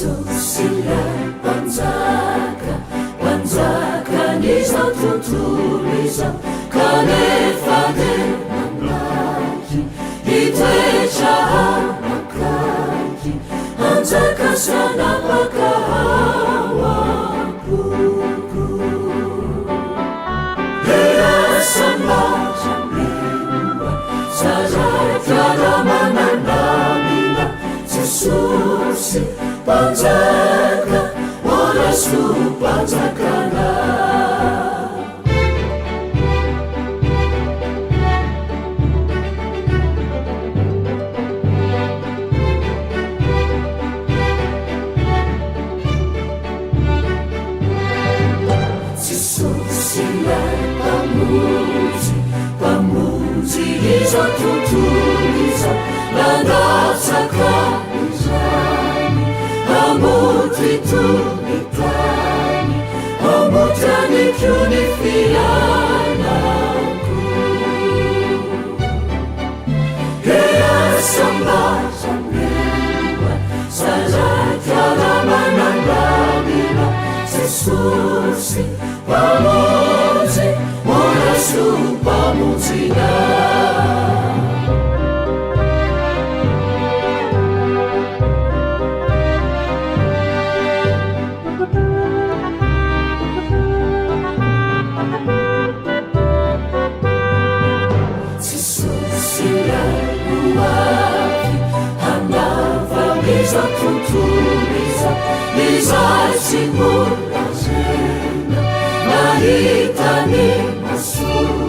Jesosy ilay Mpanjaka, Mpanjakan'izao tontolo izao, kanefa dia manaiky hitoetra akaiky, hanjaka sy hanapaka ao am-poko. Dia sambatra minoa, zara-piaramanana Jesosy Mpanjaka, horaisiko ho Mpanjakanao. Jesosy ilay Mpamonjy, Mpamonjy izao tontolo izao, nandatsaka izany, hamonjy itony tany, hamonjy aniko ny fiainako. Dia sambatra minoa, zara-piaramanana Jesosy Mpamonjy, horaisiko ho Mpamonjinao. Jesosy ilay ho avy hanava izao tontolo izao, izay tsy ho lazaina nahita ny masony.